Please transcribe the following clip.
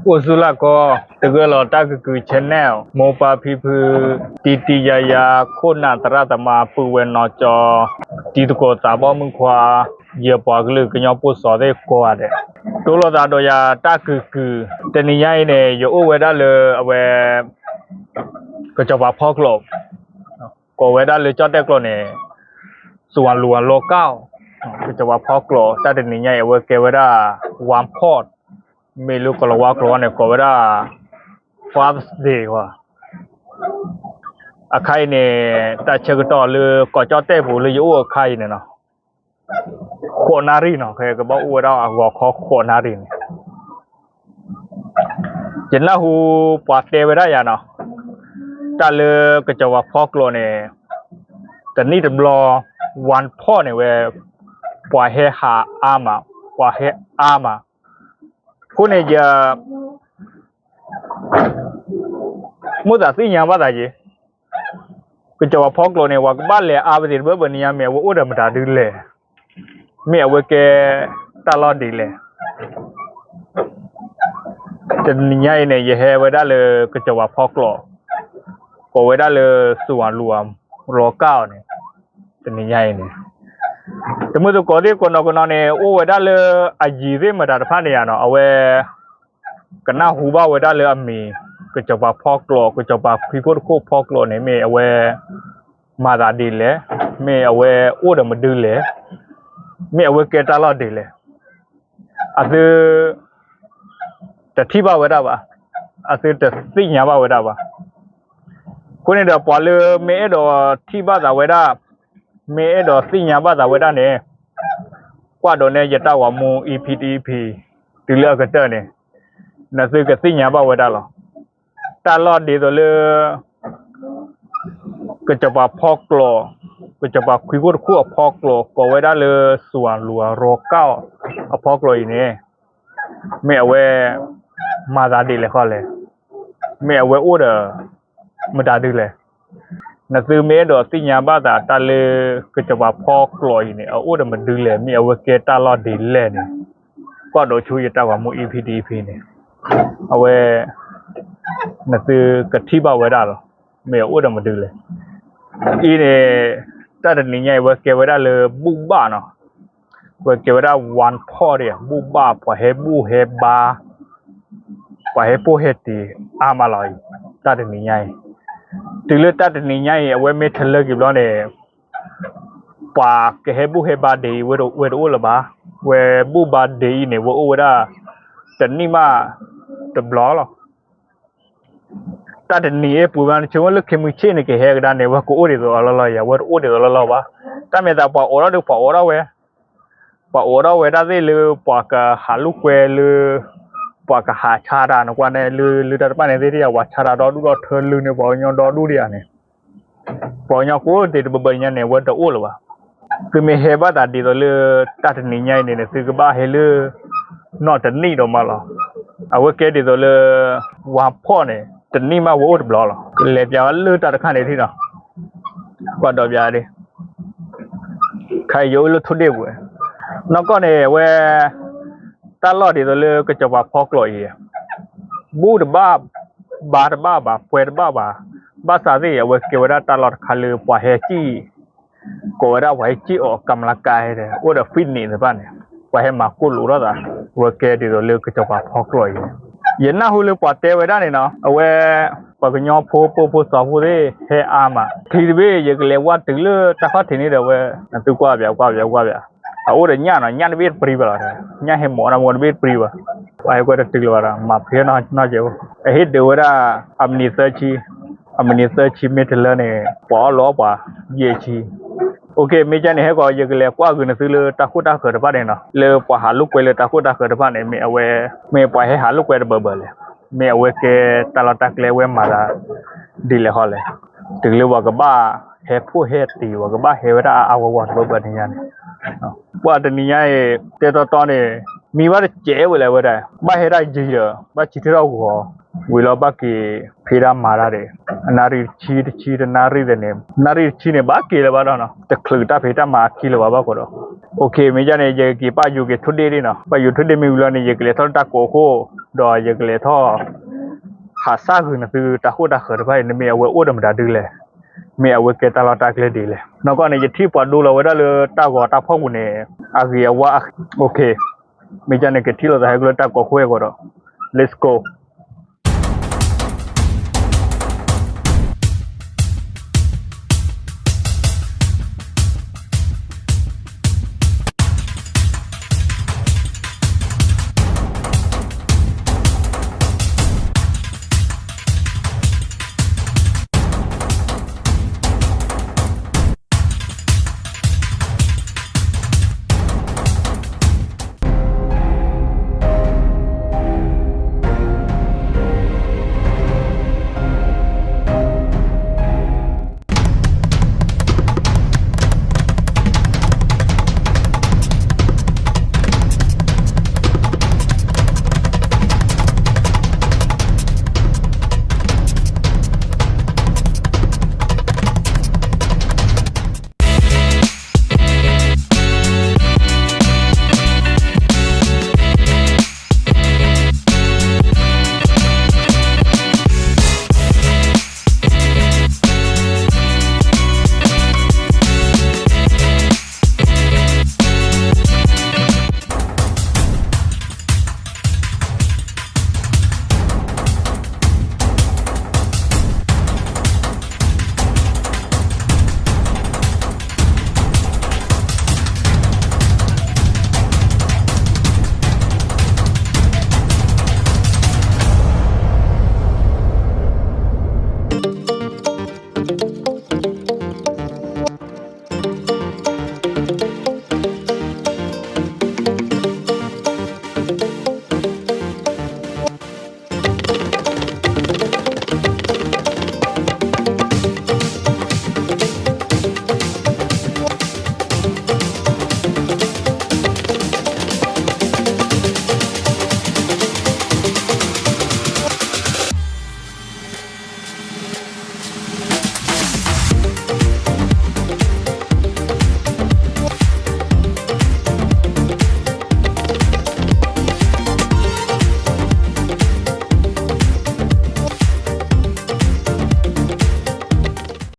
အိၣ်ဆူၣ်လၢ်ကီ, တဂၢၢ်လီၤတၢ်ကကုာ် channel, မိၢ်ပၢ်ဖံဖု, တံၤတံၤယၤယၤ, ခိၣ်နၢ်သရၣ်သမါ, ပုၢ်ဝဲၢ်နီၢ်ကၠီ, တံၤသကိးသးဘီမုၣ်ခွါ, ယပှၤကလုာ်ကညီဖိစီၤသ့ၣ်ကိးဂၤဒဲး, တိလိာ်သးဒီးယၤတၢ်ကကုာ်, တနံၤညါအံၤန့ၣ် ယအိၣ်ဝဲဒၣ်လၢအဝဲ ကစီၤပၤဖီကျိး, ကိးဝဲဒၣ်လၢကၠီၣ်တဲၣ်ကျိာ်န့ၣ် စူၤလူၤအလီကၢ်, ကစီၤပၤဖီကျိး တၢ်တနံၤညါအံၤ အဝဲကဲဝဲဒၣ် ဝၣ်ဖီၣ်, မ့ၢ်လၢကီၢ်လၤဝါကျိာ်န့ၣ် ကိးဝဲဒၣ် Father's Day ဝဲ, အခါအံၤန့ၣ် တၢ်ဆၢကတီၢ်လၢကီၢ်ကၠီၣ်တဲၣ်ပူၤလၢယအိၣ်အခါအံၤန့ၣ်နီၤ ဃိးနၣ်ရံၣ်နီၤ, ခဲကဘၣ်အိၣ်ဝဲဒၣ်အဂီၤခီဃိးနၣ်ရံၣ်န့ၣ် ယနၢ်ဟူပှၤတဲဝဲဒၣ်ယၤနီၤ, တၢ်လၢကစီၤပၤဖီကျိးန့ၣ် တနံၣ်တဘျီ ဝၣ်ဖီၣ်န့ၣ်ဝဲ ပှၤဟဲဟးအါမး, ပှၤဟဲအါမး, အဃိန့ၣ်ယ မိၣ်သးသ့ၣ်ညါဘၣ်သးယဲ, ကစီၤပၤဖီကျိးန့ၣ် ပှၤကဘၣ်လဲၤအါဝဲသ့ၣ်တဘၢဘၢနံၤညါ မ့ၢ်အဝဲအိၣ်ဒီးမတၤဒုလဲၣ်, မ့ၢ်အဝဲကဲတၢ်လီၢ်ဒ်လဲၣ်. တနံၤညါအံၤန့ၣ် ယဟဲဝဲဒၣ်လၢကစီၤပၤဖီကျိး, ကိးဝဲဒၣ်လၢစူၤလူၤအလီကၢ်အီၤန့ၣ်, တနံၤညါအံၤန့ၣ် တမုၢ်သကိးသ့ၣ်ကိးနီၢ်ကနီၢ်န့ၣ် အိၣ်ဝဲဒၣ်လၢအယံၤသ့ၣ်မတၤတဖၣ်န့ၣ်ယါနီၤ, အဝဲ ကနၢ်ဟူဘၣ်ဝဲဒၣ်လၢအမံၤ ကစီၤပၤဖီကျိး, ကစီၤပၤခွံခိၣ်တခိၣ်ဖီကျိးန့ၣ် မ့ၢ်အဝဲမၤသးဒ်လဲၣ်, မ့ၢ်အဝဲအိၣ်ဒီးမဒုလဲၣ်, မ့ၢ်အဝဲကဲတၢ်လီၢ်ဒ်လဲၣ်, အသုတထံၣ်ဘၣ်ဝဲဒၣ်ဘၣ်, အသုတသ့ၣ်ညါဘၣ်ဝဲဒၣ်ဘၣ်. အဃိန့ၣ်ဒီး ပှၤလၢမ့ၢ်အဲၣ်ဒိးထံၣ်ဘၣ်သးဝဲဒၣ်, မ့ၢ်အဲၣ်ဒိးသ့ၣ်ညါဘၣ်သးဝဲဒၣ်န့ၣ်, ကွၢ်ဒိးနဲယတၢ်ဂီၤမူ EP တ EP တုၤလၢအကတၢၢ်န့ၣ်, နသုကသ့ၣ်ညါဘၣ်ဝဲဒၣ်လီၤ. တၢ်လီၢ်ဒ်သိးလၢ ကစီၤပၤဖီကျိး, ကစီၤပၤခွံခိၣ်တခိၣ်အဖီကျိး ကိးဝဲဒၣ်လၢစူၤလူၤအလီကၢ်အဖီကျိးအံၤန့ၣ်, မ့ၢ်အဝဲမၤသးဒ်လဲၣ်ဃီလဲၣ်, မ့ၢ်အဝဲအိၣ်ဒီးမတၤဒုလဲၣ်. နသုမ့ၢ်အဲၣ်ဒိးသ့ၣ်ညါဘၣ်သးတၢ်လၢကစီၤပၤဖီကျိးအံၤန့ၣ် အအိၣ်ဒီးမဒုလဲၣ်, မ့ၢ်အဝဲကဲတၢ်လီၢ်ဒ်လဲၣ်န့ၣ်, ကွၢ်ဒိးဆိယတၢ်ဂီၤမူ EP တ EP န့ၣ်, အဝဲ နသုကထံၣ်ဘၣ်ဝဲဒၣ်လီၤ. မ့ၢ်အအိၣ်ဒီးမဒုလဲၣ်. အံၤန့ၣ် တၢ်တနံၤညါအံၤ အဝဲကဲဝဲဒၣ်လၢဘူၣ်ဘၣ်နီၤ, အဝဲကဲဝဲဒၣ် ဝၣ်ဖီၣ် ဒ် ဘူၣ်ဘၣ် ပှၤဟဲဘူၣ်ဟဲဘါ, ပှၤဟဲပိၢ်ဟဲတံၤအါမးလီၤအံၤ, တၢ်တနံၤညါအံၤ. တုၤလၢတၢ်တနံၤညါအံၤ အဝဲမ့ၢ်ထလၢက့ၤဘျီန့ၣ် ပှၤကဟဲဘူၣ်ဟဲဘါဒ့အံၤ ဝဲတအိၣ်လၢၤဘၣ်. ဝဲဘူၣ်ဘါဒ့အံၤန့ၣ် ဝဲအိၣ်ဝဲဒၣ် တနံၣ်မးတဘျီလီၤ. တၢ်တနံၤအံၤပူၤဘၣ် နဆိကမိၣ်လၢခံမုၢ်ဆ့ၣ်န့ၣ် ကဟဲကဒါန့ၣ် ဝဲကအိၣ်ဒ်သိးအလီၢ်လီၢ်ယါ, ဝဲတအိၣ်ဒ်သိးလီၢ်လီၢ်ဘၣ်. တၢ်မ့ၢ်သးပှၤအိးထီၣ်ဒီးပှၤအိးထီၣ်ဝဲ, ပှၤအိးထီၣ်ဝဲဒၣ်သ့ၣ်လၢပှၤကဟးလိာ်ကွဲလၢ ပှၤကဟးဆါတၢ် နကွၢ်န့ၣ် လၢ လၢတၢ်တဖၣ်န့ၣ်သ့ၣ်တယာ် ပှၤဆါတၢ်ဒီဒူၣ်ဒီထၢ လုၢ်န့ၢ်ပှၤကညီဒီဒူၣ်ဒံးဧါန့ၣ်, ပှၤကညီကိးဒံးတဘၢဘၢညါန့ၣ် ဝဲတအိၣ်လၢၤဘၣ်. သုမ့ၢ်ဟဲဘၣ်သးဒ်သိးလၢတၢ်တနံၤညါအံၤန့ၣ် သုကဘၣ်ဟဲလၢ နီၢ်တနံၣ်ဒီးမးလီၤ. အဝဲကဲဒ်သိးလၢ ဝၣ်ဖီၣ်န့ၣ် တနံၣ်မးဝဲအိၣ်တဘျီလီၤ. ကလဲၤပျးဝဲလၢတၢ်တခါန့ၣ်ထံၣ်နီၤ, ကွၢ်ဒီးပျးဒ် ခါအံၤယအိၣ်လၢထိၣ်ဒ့ၣ်ပူၤ, နီၢ်ကီၢ်န့ၣ် အဝဲ တၢ်လီၢ်ဒ်သိးလၢကစီၤပၤဖီကျိးအံၤ, ဘူၣ်တဘၣ်, ဘါတဘၣ်ဘၣ်, ပှဲၤတဘၣ်ဘၣ်, ဘၣ်ဆၣ်သ့ၣ် အဝဲကဲဝဲဒၣ်တၢ်လီၢ်တခါလၢပှၤဟဲစံၣ်, ကိးဝဲဒၣ်ပှၤဟဲစံၣ်အီၤ ကမ်လကါ ဟဲဒီး အိၣ်ဒီး fitness တဖၣ်န့ၣ်, ပှၤဟဲမၤကိၢ်လိာ်ထီၣ်သး, အဝဲကဲဒ်သိးလၢကစီၤပၤဖီကျိးအံၤ, ယနၢ်ဟူလၢပှၤတဲဝဲဒၣ်န့ၣ်နီၤ, အဝဲ ပှၤကညီဖိပိာ်ဖိစီၤဖိသ့ၣ် ဟဲအါမး, ချံတဘ့ၣ် ယကလဲၤဝၢ်တုၤလၢတၢ်ခီၣ်ထံးန့ၣ်ဒီးဝဲ, နသုကွၢ်ပျး ကွၢ်ပျး ကွၢ်ပျး, အအိၣ်ဒီးညၣ်နီၤ, ညၣ်တဘ့ၣ်တပြံဘၣ်လီၤ, ညၣ်ဟဲမီၢ်နီၢ်မူတဘ့ၣ်တပြံဘၣ်, ပှၤဟဲကွဲတတုၤလၢၤဘၣ်ဒီး မၤဖံးနီၢ်ကဲးအိၣ်, အဟ့ၣ်ဒုးဝဲဒၣ် အမံးနံးသၢဆံ, အမံးနံးသၢဆံမ့ၢ်တလၢန့ၣ် ပှၤအီၣ်လီၤပှၤ ယဲၢ်ဆံ OK မ့ၢ်ကဲန့ၣ် ဟဲကီး ယကလဲၤကွၢ်ဂုာ်နသုလၢတၢ်ခိၣ်တၢ်ဃၢၤတဖၣ်န့ၣ်နီၤ, လၢပှၤဟးလိာ်ကွဲလၢတၢ်ခိၣ်တၢ်ဃၢၤတဖၣ်န့ၣ် မ့ၢ်အဝဲ, မ့ၢ်ပှၤဟဲဟးလိာ်ကွဲတဘၢဘၢလဲၣ်, မ့ၢ်အဝဲကဲတၢ်လီၢ်တၢ်ကျဲဝဲမၤသး ဒ်လဲၣ်ဃီလဲၣ်, တုၤလၢပှၤကဘၣ်ဟဲဖှိၣ်ဟဲတံၤ ပှၤကဘၣ်ဟဲဝဲဒၣ်အါအါဂီၢ်ဂီၢ်တဘၢဘၢန့ၣ်ညါန့ၣ်, ပှၤတနံၤညါအံၤ တဲတီတီန့ၣ် မံဘၣ်တစဲးဝဲလဲၣ်ဝဲဒၣ်, ဘၣ်ဟဲဒၣ်ယံၤဒီး ဘၣ်ဆံထၢၣ်ထီၣ်ဂီၤ, ဝံၤလီၤဘၣ်က့ၤဖံးတၢ်မၤတၢ်ဒီး အနၣ်ရံၣ်တဆံတဆံ တနၣ်ရံၣ်သန့ၣ်, နၣ်ရံၣ်တဆံန့ၣ် ဘၣ်က့ၤလၢၤဘၣ်ဒီးနီၤ, တချုးတၢ်ဖံးတၢ်မၤအခံလၢၤဘၣ်ဘၣ်ဃိဒီး, OK မ့ၢ်ကဲန့ၣ် ယက့ၤပာ်ယူၤက့ၤထိၣ်ဒ့ၣ်ဒ်နီၤ, ပာ်ယူၤထိၣ်ဒ့ၣ်မ့ၢ်ဝံၤလီၤန့ၣ် ယကလဲၤထီၣ်လၢတၢ်ကိးခိၣ် ဒီးယကလဲၤထီၣ် ဟးစၢ်ဂုာ်နသုတၢ်ဟိၣ်တၢ်ဃၢၤတဖၣ်အံၤ နမ့ၢ်အဝဲအိၣ်ဒီးမတၤဒုလဲၣ်, မ့ၢ်အဝဲကဲတၢ်လီၢ်တၢ်ကျဲဒ်လဲၣ်. နီၢ်ကီၢ်န့ၣ် ယထံၣ်ပှၤဒိလီၤဝဲဒၣ်လၢတၢ်ဂီၤတၢ်ဖီခိၣ်န့ၣ် အဂ့ၤအဝါ, မ့ၢ်ကန့ၣ် ကထံၣ်လိာ်သးဟဲကလၢတၢ်ကိးခိၣ်အဂီၢ်ဒီး let's go.